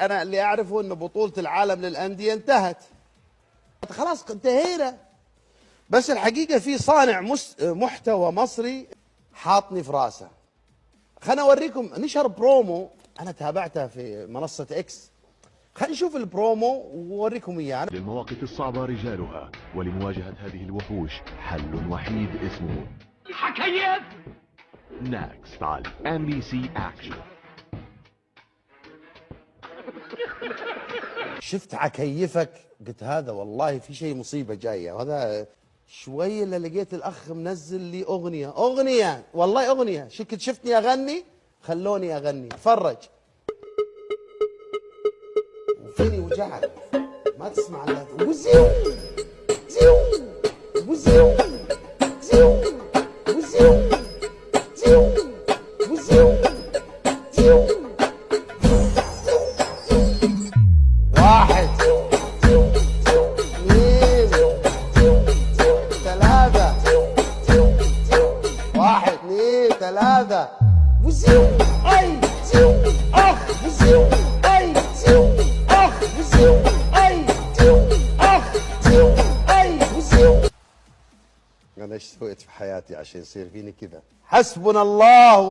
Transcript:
انا اللي اعرفه ان بطولة العالم للاندية انتهت، خلاص انتهينا. بس الحقيقة في صانع محتوى مصري حاطني في راسه. خلنا اوريكم، نشر برومو انا تابعته في منصة اكس. خلينا نشوف البرومو واوريكم اياه. للمواقف الصعبة رجالها، ولمواجهة هذه الوحوش حل وحيد اسمه حكيت Next على MBC Action. شفت عكيفك، قلت هذا والله في شيء مصيبة جاية. وهذا شوي اللي لقيت الاخ منزل لي اغنية، اغنية والله اغنية. شكل شفتني اغني، خلوني اغني، تفرج. وفيني وجعك ما تسمع الا وزيو زيو وزيو زيو وزيو زيو وزيو زيو. واحد اثنين ثلاثة، واحد اثنين ثلاثة، وزيو اي زيو اخ وزيو اي زيو اخ وزيو اي زيو اخ زيو اي وزيو. انا ايش سويت في حياتي عشان يصير فيني كذا؟ حسبنا الله.